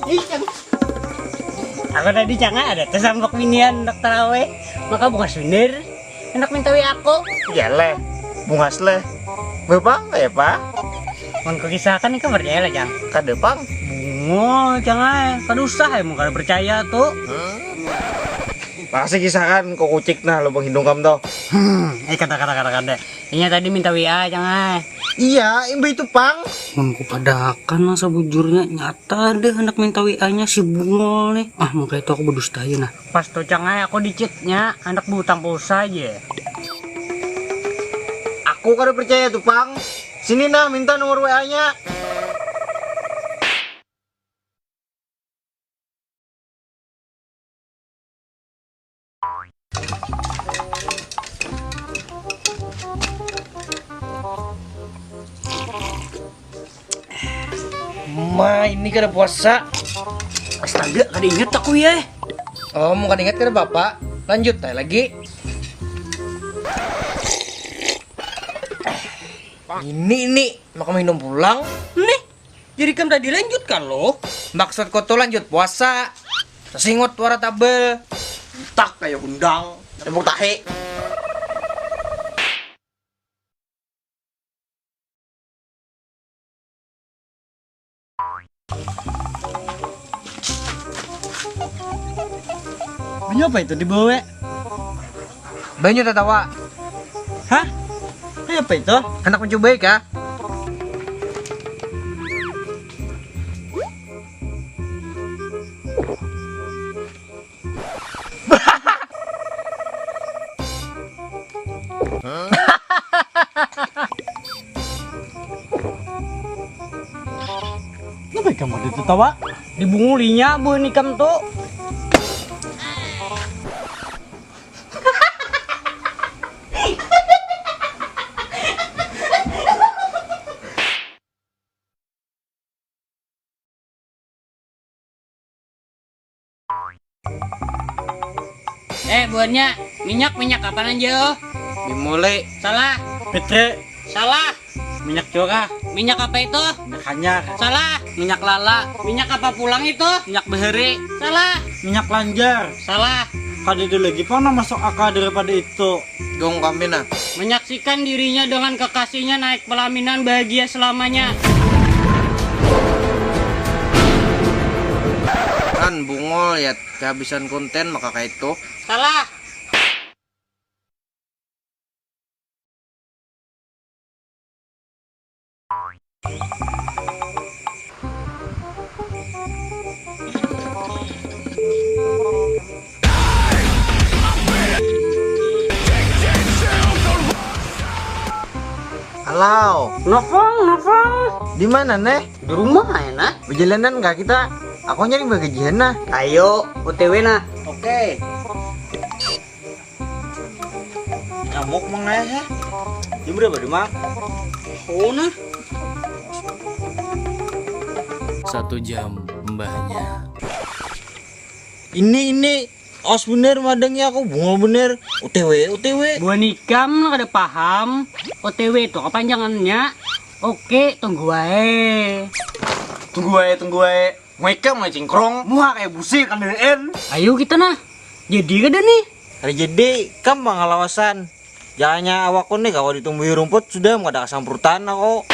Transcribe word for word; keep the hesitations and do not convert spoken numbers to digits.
Ih, Cang. Aku tadi, Cang, ada tuh sampuk binian anak taraweh. Maka bungas bener. Anak minta W A aku. Iya leh. Bungas leh. Bebang ya, Pak? Mun ku kisahkan, ikam percaya lah, Cang? Kada, Pang. Bungul, Cang, ai. Kada usah ya, mun kada percaya tuh. Makasih kisahkan, ku kucik nah lubang hidung kam tuh. Hmm, eh, kada, kada, kada, kada. Inya tadi minta W A, Cang, ai. Iya, imbah itu, Pang. Mun ku padahakan lah sabujurnya, nyata deh handak minta W A-nya si bungul nih. Ah, mun kaya itu aku bedusta aja nah. Pas tuh, Cang, ai, aku dicitnya, handak berutang pulsa aja. Aku kada percaya tuh, Pang. Sini nah, minta nomor W A-nya. Ma, ini kada puasa. Astaga, kada ingat aku ya. Oh, mun kada ingat kada apa-apa. Lanjut aja lagi. Ini, ini, maka minum pulang. Nih, jadi kam tadi lanjut kalo. Maksudku tuh lanjut puasa. Sasingut wara tabel. Tak kayak undang. Tepuk tahi. Banyu apa itu dibawa? Banyu tatawa. Hah? Kayak apa itu? Hendak mencobai kah? Kenapa ikam ada tertawa? Dibungulinya buhan ikam tuh. Eh, buahnya minyak, minyak apa aja? Bimole. Salah. Pitre. Salah. Minyak curah. Minyak apa itu? Minyak hanyar. Salah. Minyak lala. Minyak apa pulang itu? Minyak beheri. Salah. Minyak lanjar. Salah. Kada ada lagi pang nang masuk akal daripada itu. Dong kami nah. Menyaksikan dirinya dengan kekasihnya naik pelaminan bahagia selamanya. Kan bungol ya, kehabisan konten maka kayak itu. Salah. Halo. Nopong, nopong. Di mana, Neh? Di rumah ya, nah. Perjalanan kah kita? Aku nyari bagajian, nah. Ayo, O T W, nah. Oke. Nyamuk mang ayah ya. Jam berapa di mang? Oh nah. Satu jam mbahnya. Ini ini os bener madangnya aku bungul bener. O T W O T W. Buah nikam lah kada paham. O T W itu kepanjangannya. Oke, tunggu wae. Tunggu wae, tunggu wae. Muka mulai cingkrong, muha kayak busi kandeen. Ayo kita nah. Jadi kada nih? Kada jadi, kam pang kalawasan. Jalannya awakku nih kawa ditumbuhi rumput sudah kada kasamprutan aku.